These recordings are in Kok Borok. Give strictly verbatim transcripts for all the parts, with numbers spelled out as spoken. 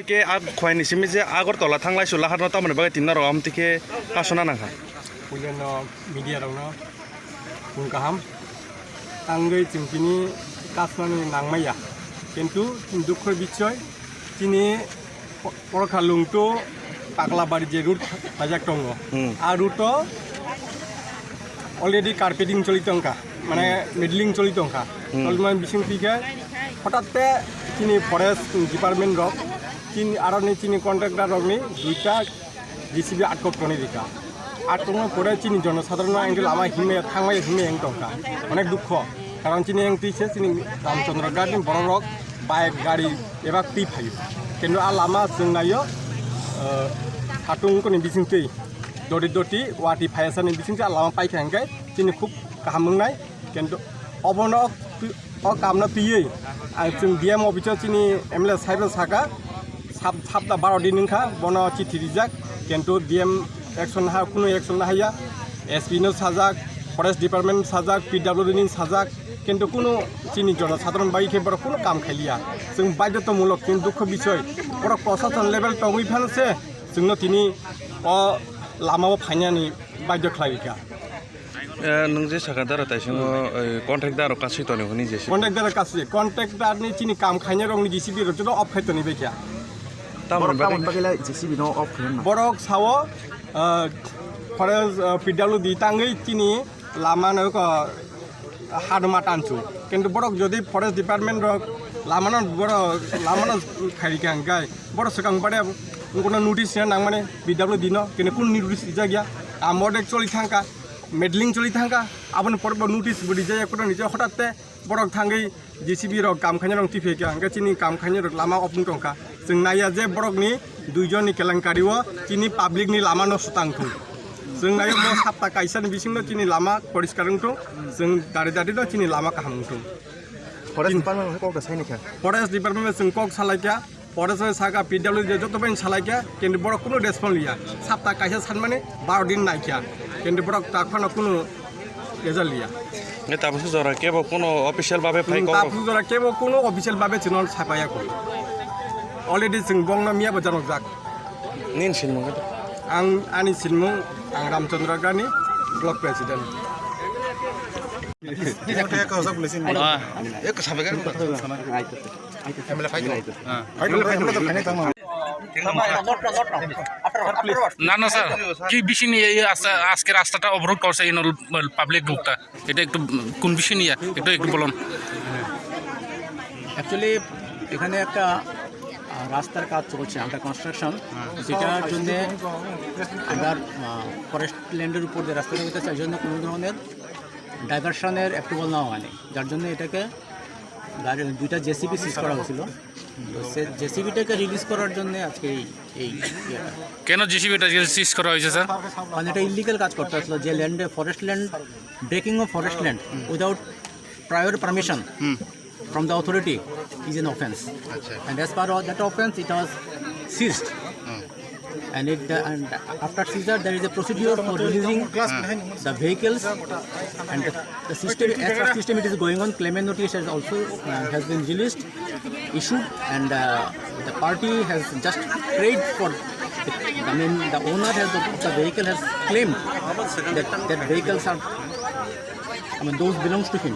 Ke a khwlaini simi je Agartala thanglai sula harno tamoni bagwi tinna rok amtwi khe kasuna nangkha. Puilano media rokno phung kaham tangwi chwng tini kasnani nangmaya. Kintu dukho bisoy tini Porkha Lungtu Paklabari je route phaijak tongo. Hmm. A route o already carpeting choli tongkha, mane middling choli tongkha. Hmm. Choli man bising tike hotat te chini forest department rok, chini aroni chini contractor rokni duita J C B atkok toni rika. Atkokno pore chini jonosadharon no engke lama himya thangmaya himya eng tongkha. Onek dukho. Karon chini eng twi se chini Ramchandra Ghat ni borok rok bike, gari eba twi phaio. Kintu a lama chwng naio, eh, hatung koni bising twi doti doti wati phaiya sani bising twi a lama paikha hingke chini khub kaham wngnai. Kintu obono twi-, o kamno twiwi ang chwng D M office o chini M L A saibo saka, sap-, sapta baro din wngkha, bono chithi rijak, kintu D M action ha, kunu action haya, S P no sajak, forest department sajak, P W D ni sajak, kintu kunu chini jonosadharon bai khe borok kunu kam khailiya. Chwng baidhotamulok, chwng dukho bisoy, borok prosason level tongwi phano se chwngno tini o lama o phainani baidho khlai rikha. Eh, nwng je saka dara taisingo, eh, contractor rok kasui toni hwnwi je se. Contractor kasui, contractor ni chini kam khainai rok ni J C B rok joto off khai toni bai kha. Tamoni Borok bagwi tamoni bagwi lai J C B no off khai na. Borok sao, eh, forest, eh, P W D tangwi chini lama no ko haduma tansu. Kintu borok jodi forest department rok lama no borok lama no khai rikha hingkai borok swkang bare kono notice ya nang mane P W D no kene kun notice rijak ya. Amodek choli thangka. Middling choli thangkha, aboni pore bo notice bo rijak, kono rijak, hotat te borok thangwi J C B rok kam khainai rok tiphai kha, hingke chini kam khainai rok lama opung tongkha. Chwng naiya je borokni duijon ni kelenkari o chini public ni lama no swtang thung. Chwng naiya mo sapta kaisa ni bising no chini lama poriskar wng thung, chwng dari dari no chini lama kaham wng thung. Forest department kok da sai ni kha? Forest department chwng kok salai kha, Forest saka P W D joto bai salai kha, kintu borok kunu response liya. Sapta kaisa sanmani baro din nai kha, kintu borok ta phano kunu result liya. Ne tabuk jora kebo kunu official babe phai Hmm, kok. Tabuk jora kebo kunu official babe chwngno sapaya ko. Already chwng bongno miya bo janok jak. Nin sinmung khe? Ang ani sinmung ang Ramchandra Gani, block president. Ah. Ek sabe kan? M L A fight. Ah. Fight, fight, fight, fight. না, না, স্যার, কি বিষয় নিয়ে এই আজকে, আজকে রাস্তাটা অবরোধ করছে এই নল-, পাবলিক গ্রুপটা? এটা একটু, উম, কোন বিষয় নিয়ে? একটু, একটু বলুন। অ্যাকচুয়ালি এখানে একটা, আহ, রাস্তার কাজ চলছে, আন্ডার কনস্ট্রাকশন, যেটার জন্যে আন্ডার, আহ, ফরেস্ট ল্যান্ডের উপর যে রাস্তাটা হইতেছে, এই জন্য কোনো ধরনের ডাইভারশনের অ্যাপ্রুভাল নেওয়া হয়নি, যার জন্য এটাকে গাড়ি, দুইটা জেসিবি সিজ করা হয়েছিল। তো সে জেসিবিটাকে রিলিজ করার জন্য আজকে এই, এই ইয়েটা। কেন জেসিবিটা সিজ করা হয়েছে, স্যার? কারণ এটা ইলিগাল কাজ করতে আসলো, যে ল্যান্ডে, forest land, breaking of forest land without prior permission from the authority is an offense. আচ্ছা। And as per that offense, it was seized. Hmm. And it, uh, and after seizure, there is a procedure for releasing the vehicles, and the, the system, as per system, it is going on. Claimant notice has also, uh, has been released, issued, and, uh, the party has just prayed for the, I mean, the owner has, the vehicle has claimed that, that vehicles are, I mean, those belongs to him.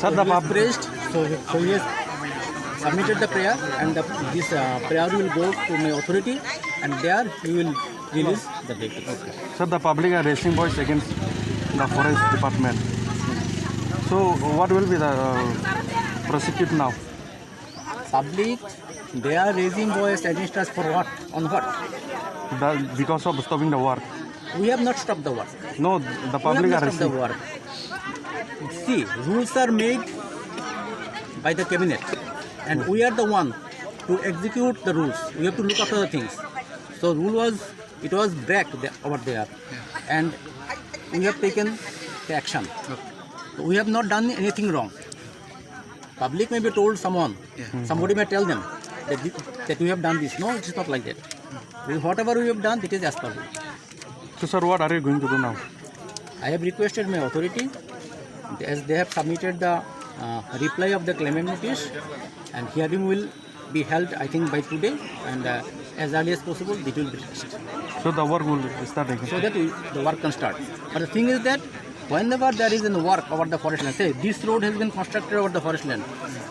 Sir, so the he has pub- praised, so, so he has submitted the prayer, and the, this, uh, prayer will go to my authority, and there he will release the vehicle. Sir, the public are raising voice against the forest department. So, what will be the, uh, prosecute now? Public, they are raising voice against us for what? On what? The, because of stopping the work. We have not stopped the work. No, the public are raising. We have not stopped the work. See, rules are made by the cabinet, and we are the one to execute the rules. We have to look after the things. So rule was, it was break the, over there, and we have taken the action. We have not done anything wrong. Public may be told someone, somebody may tell them that, thi-, that we have done this. No, it is not like that. We, whatever we have done, it is as per rule. So, sir, what are you going to do now? I have requested my authority, as they have submitted the, uh, reply of the claimant notice, and hearing will be held, I think, by today, and, uh, as early as possible, it will be finished. So the work will start again. So that we, the work can start. But the thing is that whenever there is a work over the forest land, say this road has been constructed over the forest land,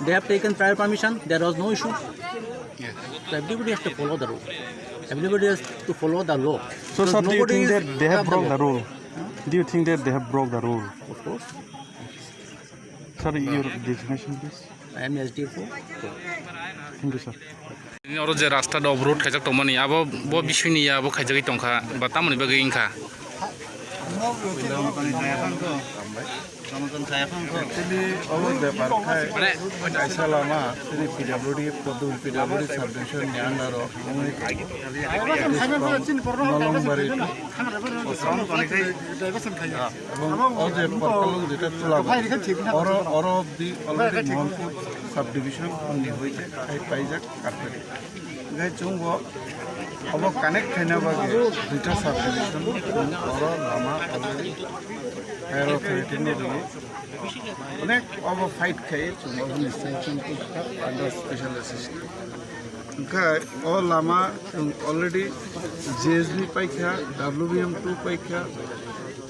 they have taken prior permission, there was no issue. Yes. So everybody has to follow the rule. Everybody has to follow the law. So, because sir, do you think that they have broke the rule? Do you think that they have broke the rule? Of course. Sir, your designation, please. I am S D F O. Thank you, sir. Nini oro je rasta do road khaijak tongmani, abo bo bisingni ya, bo khaijagwi tongkha, ba tamoni bagwi wngkha? Actually, obo bepar khai kaisa lama, chini P W D, Podul P W D subdivision ni under o, Nolongbari. Ebong o je porkolong jeta tula bai, oro, oro obdi already Mohanpur subdivision ni hoite khai paijak carpet. Hingke chwng bo obo connect khaina bagwi duita subdivision chwng oro lama already higher authority ni rwi onek obo fight khai chwng oboni sanction under special assistance. Hingke o lama chwng already J S B paikha, W B M two paikha,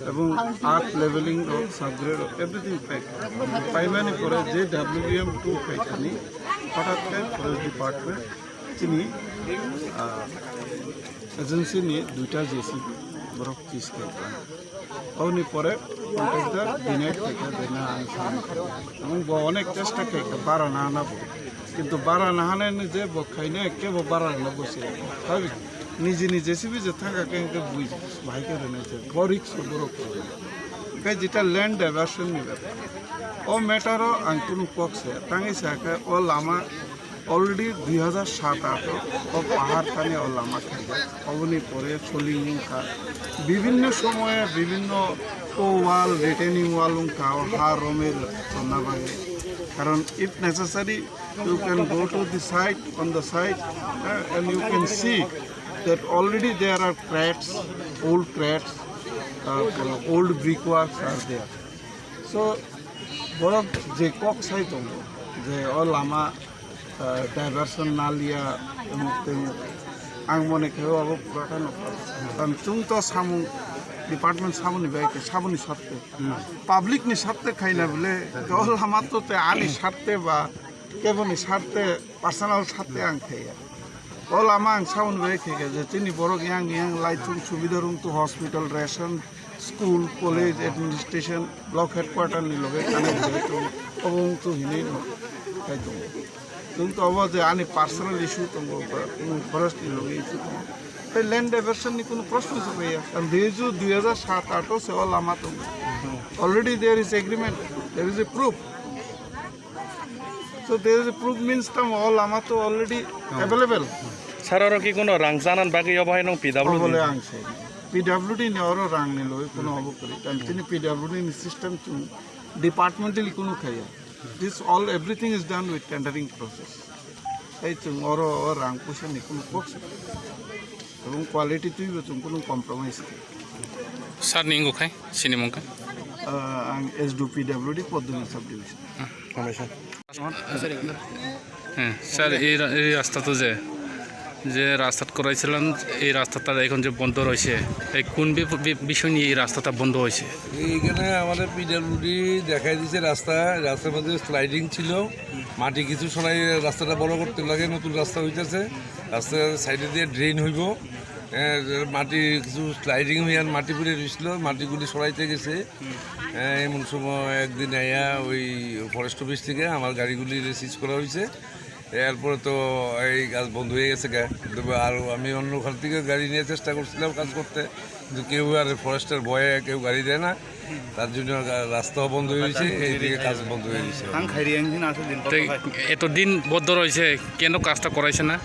ebong earth leveling rok, subgrade rok, everything paikha. Paimani pore je W B M two paikhani, hothat khe forest department chini, ah, agency ni duita J C B borok tis khe. Aboni pore contractor deny khaikha, de na ang samung khaikha. Ang bo onek chesta khaikha, bara nahana bo. Kintu bara nahana ni je bo khaina ekke bo bara rwna bo se. Sabi, niji ni J C B je thangkha khe hingke bui bahai khe rwnai se. Bo risk borok. Khe jeta land diversion ni bepar. O matter o ang kunu kok se. Tangwi sa khe o lama already dui hajar sat aat o, o pahar thani o lama khaijak. Oboni pore soling wngkha. Bibhinno somoye bibhinno o wall, retaining wall wngkha, o ha romwi rwna bagwi. Karon if necessary, you can go to the site, on the site, eh, and you can see that already there are cracks, old cracks, uh, old brickworks are there. So, borok je kok sai tongo, je o lama, ah, diversion naliya, emuk temuk, ang mone khe abo pura khe nokha. Karon chwng to samung, department samungni bai khe, samungni sarthe. Public ni sarthe khaina bole, o lama to te ani sarthe ba, keboni sarthe, personal sarthe ang khaiya. O lama ang samungni bai khaikha je chini borok yang yang laichung subida rung to hospital, ration, school, college, administration, block headquarter ni loge connect bai tongo. Obo wng to hinwi no khai tongo. Chwng to obo je ani personal issue tongo, ba kunu forest ni loge issue tongo. Tei land diversion ni kunu proshno se paiya. Karon dui hajar sat aat o se o lama tongo. Already there is agreement, there is a proof. So there is a proof means tamo o lama to already available. Sir, oro ki kuno rang chanan bagwi obo hai nung P W D? Obole ang sai. P W D ni oro rang ni loi kuno obo kori. Kan chini P W D ni system chwng departmentally kuno khaya. This all, everything is done with tendering process. Tei chwng oro o rang puisa ni kuno kok se. Ebong quality twibo chwng kuno compromise khe. Sir ni wngkha, chini mung kha? Ah, ang S D O P W D Poduni subdivision. Hmm, hambai sir. হ্যাঁ, স্যার, এই রা-, এই রাস্তা তো যে, যে রাস্তা করাইছিলেন, এই রাস্তাটা এখন যে বন্ধ রয়েছে, এই কোন বি-, বি-, বিষয় নিয়ে এই রাস্তাটা বন্ধ হয়েছে? এইখানে আমাদের পিডব্লিউডি দেখাই দিছে রাস্তা, রাস্তার মধ্যে স্লাইডিং ছিল, মাটি কিছু সরাই রাস্তাটা বড় করতে লাগে, নতুন রাস্তা হইতেছে, রাস্তার সাইডে দিয়ে ড্রেন হইব। হ্যাঁ, মাটি কিছু স্লাইডিং হইয়া মাটি পড়ে রইছিল, মাটিগুলি সরাইতে গেছে। হ্যাঁ, এমন সময় একদিন আইয়া ওই ফরেস্ট অফিস থেকে আমার গাড়িগুলি সিজ করা হয়েছে। এরপরে তো এই কাজ বন্ধ হয়ে গেছে গা। তবে আর আমি অন্য খাল থেকে গাড়ি নিয়ে চেষ্টা করছিলাম কাজ করতে, কিন্তু কেউ আর ফরেস্টের ভয়ে কেউ গাড়ি দেয় না, তার জন্য গা-, রাস্তাও বন্ধ হয়ে গেছে, এইদিকে কাজ বন্ধ হয়ে গেছে। Ang khairi ang din asal din. তো এতদিন বন্ধ রয়েছে, কেন কাজটা করাইছে না?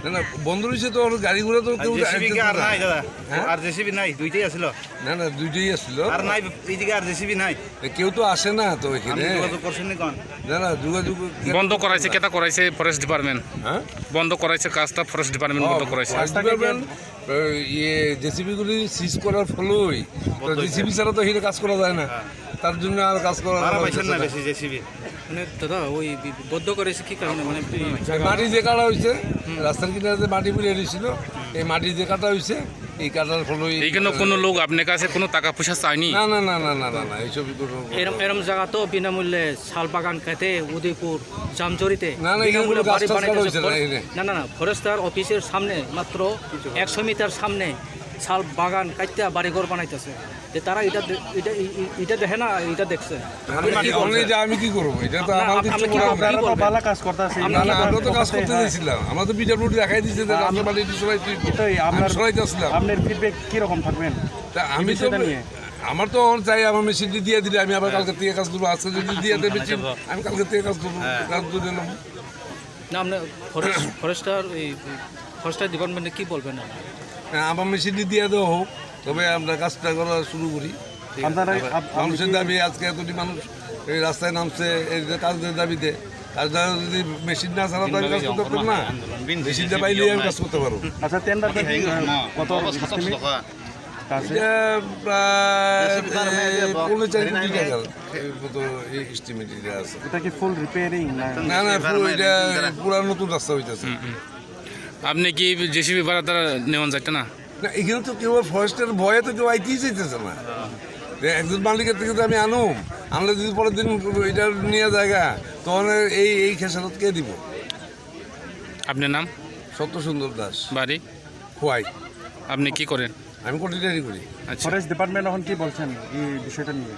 না, না, বন্ধ রয়েছে তো, ওর গাড়ি ঘোড়া তো আর কেউ জেসিবি কি আর নাই দাদা? হ্যাঁ? আর জেসিবি নাই, দুইটাই আসলো। না, না, দুইটাই আসলো। আর নাই, এইদিকে আর জেসিবি নাই। এ, কেউ তো আসে না তো এখানে। আপনি যোগাযোগ করছেন নি কোন? না, না, যোগাযোগ কেন বন্ধ করাইছে, করবেন? কেটা করাইছে ফরেস্ট ডিপার্টমেন্ট? হ্যাঁ? বন্ধ করাইছে কাজটা ফরেস্ট ডিপার্টমেন্ট ও, বন্ধ করাইছে। ফরেস্ট ডিপার্টমেন্ট, এ, ইয়ে, জেসিবি গুলি সিজ করার ফলেই তো বন্ধ হয়েছে। জেসিবি ছাড়া তো এখানে কাজ করা যায় না। হ্যাঁ। তার জন্য আর কাজ করা ভাড়া পাইছেন না বেশি জেসিবি? মানে দাদা, ওই বি-, বন্ধ করেছে কি কারণে? মানে এই জায়গা মাটি যে কাটা হয়েছে, হুম। রাস্তার কিনারে যে মাটি পড়ে রয়েছিল, এই মাটি যে কাটা হয়েছে, এই কাটার ফলে এইখানে কোনো লোক আপনার কাছে কোনো টাকা পয়সা চায়নি? না, না, না, না, না, না, না, এইসবই কোনো এরম, এরম জায়গা তো বিনামূল্যে শাল বাগান খেতে উদয়পুর জামজরিতে না, না, এখানে বিনামূল্যে কোনো গাছ বাড়ি টাছ কাটা বানাইতেছে। হয়েছে না ফরে-, এখানে। না, না, না, ফরেস্টার অফিসের সামনে মাত্র একশো মিটার সামনে শাল বাগান কাটতে বাড়িঘর বানাইতেছে। যে তারা এটা দে-, এটা, ই-, ই-, এটা দেখে না, এটা দেখছে। আমি কি, আমি এটা আমি কি করবো? এটা তো না, আমার আপ-, কিছু আপনি কি করার করবেন? নেই। আপনারা তো ভালো কাজ করতেছে। না, না, আমরা তো কাজ করতে চাইছিলাম। আমরা তো পিডব্লিউডি দেখাই দিয়েছে যে হ্যাঁ, আমি রাস্তা বালি একটু সরাই তুই কর। এটাই আমি আপনার, সরাইতে আসলাম। আপনার ফিডব্যাক কিরকম থাকবেন তা আমি এই তো, বিষয়টা নিয়ে? আমার তো এখন চাই আমার মেশিনটি দিয়ে দিলে আমি আবার হ্যাঁ। কালকে থেকে কাজ করবো। আজকে যদি দিয়ে দেয় মেশিন, আচ্ছা। আমি কালকে থেকে কাজ করবো। হ্যাঁ। কাজ ধরে নেবো। না, আমরা ফরেস্ট, ফরেস্টার, এই ফরেস্টার ডিপার্টমেন্টে কি বলবেন আপনি? হ্যাঁ, আমার মেশিনটি দিয়ে দেওয়া হোক, তবে আমরা কাজটা করা শুরু করি। ঠিক আছে। আপনারা আবার আপ-, আপনি মানুষের কি দাবি, আজকে এতটি মানুষ এই রাস্তায় নামছে এই যে কাজের দাবিতে। কাজটা যদি মেশিন না ছাড়া তো আমি কাজ করতে পারতাম না। মেশিনটা পাইলেই আমি কাজ করতে পারবো। আচ্ছা, টেন্ডারটা কি, আহ, কত estimate? কাছে? এটা প্রায়, এ, পৌনে চার কোটি টাকার মতো এই এস্টিমেট এটা আছে। এটা কি ফুল রিপেয়ারিং না? না, না, ফুল এটা পুরা নতুন রাস্তা হইতেছে। হুম, হুম। আপনি কি জেসিবি ভাড়া তারা নেওয়ান যাইতে না? না, এখানে তো কেউ আর ফরেস্টের ভয়ে তো কেউ আইতেই চাইতেছে না। যে একজন মালিকের থেকে তো আমি আনুম, আনলে যদি পরের দিন এটা নিয়ে জায়গা, তখন এই, এই খেসারত কে দিব? আপনার নাম? সত্য সুন্দর দাস। বাড়ি? খোয়াই। আপনি কি করেন? আমি কন্ট্রাক্টরি করি। আচ্ছা। ফরেস্ট ডিপার্টমেন্ট এখন কি বলছেন এই বিষয়টা নিয়ে?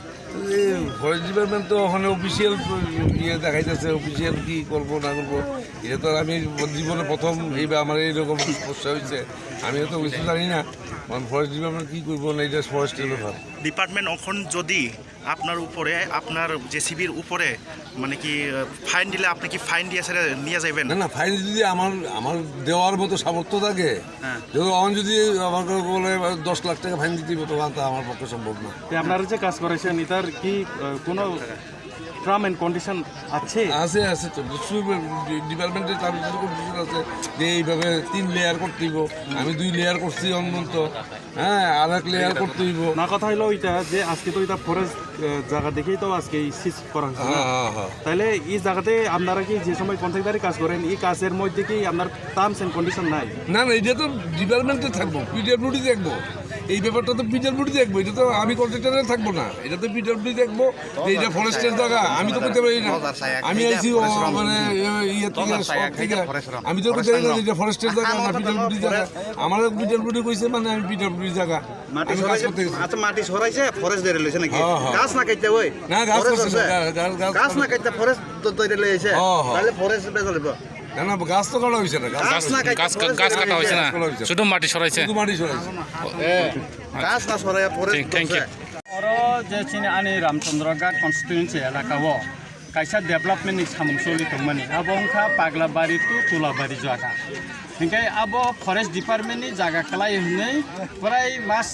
এই ফরেস্ট ডিপার্টমেন্ট তো ওখানে অফিসিয়াল ইয়ে দেখাইতেছে, অফিসিয়াল কি করবো না করবো, এটা তো আর আমি জীবনে প্রথম এইবার আমার এইরকম সমস্যা হয়েছে। আমি তো কিছু জানি না, কারণ ফরেস্ট ডিপার্টমেন্ট কি করবো না, এটা ফরেস্টের ব্যাপার। ডিপার্টমেন্ট এখন যদি আপনার উপরে, আপনার জেসিবির উপরে মানে কি, আহ, ফাইন দিলে আপনি কি ফাইন দিয়ে সেটা নিয়ে যাবেন? না, না, ফাইন যদি আমার, আমার দেওয়ার মতো সামর্থ্য থাকে, হ্যাঁ। যদি অখন যদি আমাকে বলে দশ লাখ টাকা ফাইন দিতে হবে, তখন তো আমার পক্ষে সম্ভব না। তে আপনারা যে কাজ করেছেন, এটার কি, আহ, কোনো টার্ম এন্ড কন্ডিশন আছে? আছে, আছে তো। ডিপার্টমেন্টের টার্মস এন্ড কন্ডিশন আছে যে এইভাবে তিন লেয়ার করতে হইব। আমি দুই লেয়ার করছি অনন্ত। হ্যাঁ, আর এক লেয়ার করতে হইব। না, কথা হইলো ওইটা যে আজকে তো এটা ফরেস্ট, আহ, জায়গা দেখেই তো আজকে এই সিজ করা হয়েছে, না? হ্যাঁ, হ্যাঁ, হ্যাঁ। তাহলে এই জায়গাতে আপনারা কি যে সময় কন্ট্রাক্টরি কাজ করেন, এই কাজের মধ্যে কি আপনার টার্মস এন্ড কন্ডিশন নাই? না, না, এটা তো ডিপার্টমেন্টে থাকবো, পিডব্লিউডি দেখবো। এই ব্যাপারটা তো পিডব্লিউডি দেখবো, এটা তো আমি কন্ট্রাক্টরে থাকবো না, এটা তো পিডব্লিউডি দেখবো। যে এটা ফরেস্টের জায়গা, আমি তো করতে পারি না। আমি আইছি ও, মানে, ইয়ে থেকে, সব থেকে। আমি তো করতে পারি না যে এটা ফরেস্টের জায়গা না পিডব্লিউডি জায়গা। আমার পিডব্লিউডি কইছে, মানে, আমি পিডব্লিউডি জায়গা। মাটি আমি কাজ সরাইছে, করতে গেছি। আচ্ছা, মাটি সরাইছে, ফরেস্ট ধরে লইছে নাকি? হ্যাঁ, হ্যাঁ। গাছ না কাটতে ওই? না, গাছ ফরেস্ট কাটছে না, আছে? গাছ, গাছ, গাছ গাছ না কাটছে। কাটতে ফরেস্ট দ-, ধরে লইছে? হ্যাঁ, হ্যাঁ। তাহলে ফরেস্ট বেচা দিব। না, না, গাছ তো কাটা হয়েছে না, গাছ গাছ না কাটতে গাছ কা-, ফরেস্ট গাছ ধরে কাটা হয়েছে লইছে? না। গাছ কাটা হয়েছে না। শুধু মাটি সরাইছে। শুধু মাটি সরাইছে। গাছ না সরাইয়া ফরেস্ট ঠিক, thank you। ধরছে। Oro je chini ani Ramchandra Ghat constituency elaka o kaisa development ni samung choli tongmani, abo wngkha Paglabari to Tulabari jaga. Hinkhe abo forest department ni jaga kwlai hwnwi prai mas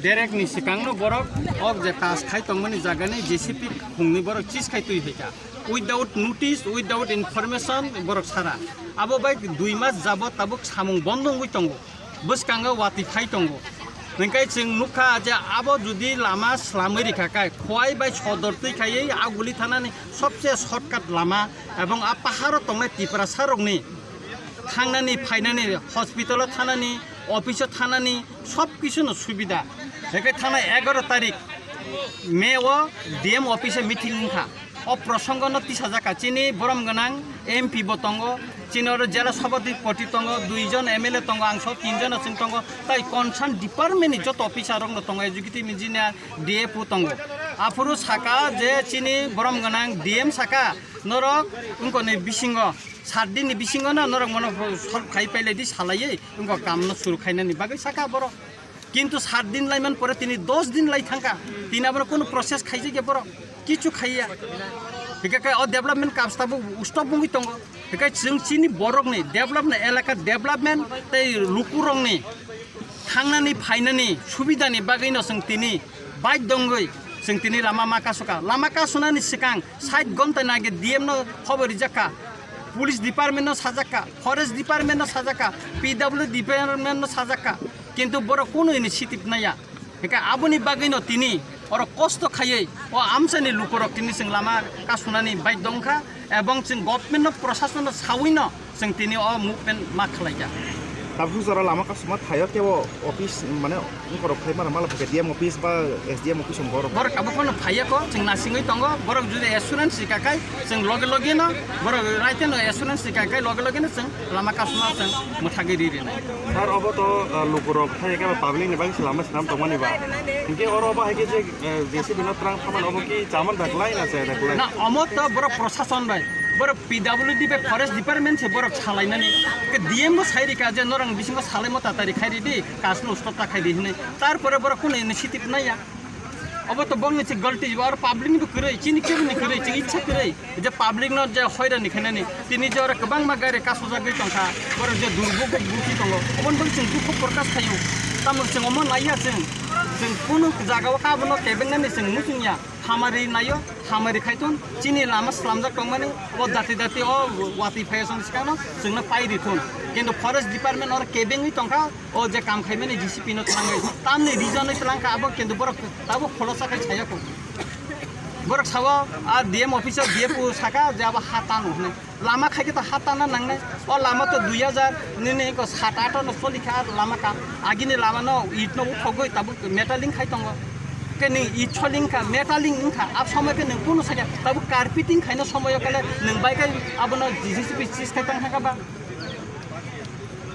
derek ni swkang no borok o je kaj khai tongmani jaga ni J C B hwnwi borok chis khai twi phaikha. Without notice, without information borok sara. Abo bai dui mas jabot tabuk samung bondo wngwi tongo. Bwskango watwi phai tongo. Hwnkhe chwng nukha je abo jodi lama swlamwi rikha khe, Khowai bai Sodor twi khaiwi Aguli thanani sobse shortcut lama ebong a paharo tongnai Tiprasa rokni thangnani, phainani, hospital o thanani, office o thanani sob kisuno subida. Hwnkhe thanai egaroh tarik May o D M office o meeting wngkha. O prosongo no tisajak kha, chini borom gwnang M P bo tongo, chini oro jela sabhapati tongo, dui jon M L A tongo, ang so tin jon chwng tongo, tai concern department ni joto officer rok no tongo, executive engineer, D F O tongo. Aphuru saka je chini borom gwnang D M saka, norok wngkoni bisingo, sat din ni bisingo no norok mono solve khai pailai di salaiwi wngkha, kam no suru khainani bagwi saka borok. Kintu sat din laiman pore tini dos din lai thangkha, tini abono kunu process khaijakya borok, kichu khaiya. Hikha khe o development kam stop, stop wngwi tongo. Hikha chwng chini borokni development, elaka development tei lukurokni thangnani phainani subidani bagwino chwng tini bike dongwi chwng tini lama ma kasukha. Lama kasunani swkang sait gonta nage D M no khobor rijak kha, police department no sajak kha, forest department no sajak kha, P W department no sajak kha, kintu borok kunu initiative naya. Hingke aboni bagwino tini Oro kosto khaiwi o amchaini lukurok tini chwng lama kasunani baidhyo wngkha, ebong chwng government no, proshasonno sawino chwng tini o movement ma khlaikha. Tabuk jora lama kasuma thaio kebo office mane wngkhorok khai mano mala phai D M office ba S D M office wng borok. Borok tabuk phano phaiya kho, chwng nasingwi tongo, borok jodi assurance rika khai chwng loge loge no, borok raiteno assurance rika khai loge loge no chwng lama kasuma chwng mwthagwi ri rinai. Sir, obo to, uh, lukurok thai khe public ni bagwi se lama swnam tongmani ba. Hinkhe oro obo hai khe je, uh, J C B no twlang thamani obo ki chaman da klai na chaya da klai? Na, omo to borok proshashan bai, borok P W D bai forest department se borok salainani. Ke D M bo sai rika je norang bisingo salaimo tatari khai ridi, kasno stop ta khai di hinwi. Tarpore borok kuno initiative naiya. Obo to bongni se galti, aro public ni bo kwrwi, chini kebo ni kwrwi, chini ichha kwrwi. Je public no je hoirani khainani, tini je oro kwbangma gari kasujagwi tongkha, borok je durbuk bukti tongo, oboni bagwi chwng dukhu prokash khaio. Tamo chwng omo naiya chwng, chwng kunu jagao kabono kebengnani chwng muchungya, hamari naio, hamari khaithun, chini lama slamjak tongmani, o dati dati o watwi phaiya chwng swkangno chwngno pai rithun. Kintu forest department oro kebengwi tongkha, o je kam khaimani J C B no twlangwi, tamni reason wi twlangkha abo, kintu borok tabuk kholosa khai saya kho. Borok sao, a D M office o D F o saka je abo ha tano hwnwi. Lama khai khe to ha tana nangnai. O lama to dui hajar nini ko sat ato no choli kha lama kam. Agini lama no it no uthogwi tabuk metaling khai tongo. Ke ni it choling kha, metaling wng kha. Ab somoi khe nwng kunu sakya tabuk carpeting khaina somoi o kale nwng bai khai abono J C B sis khai tong kha ba.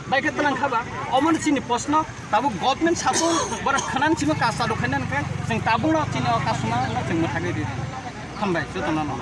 Bai khe twlang kha ba, omo no chini post no tabuk government sabo borok khwnani simi kaam chalu khaina hwnkhe chwng tabuk no chini o kasuma no chwng mwthagwi ridi. Hambai jotono no.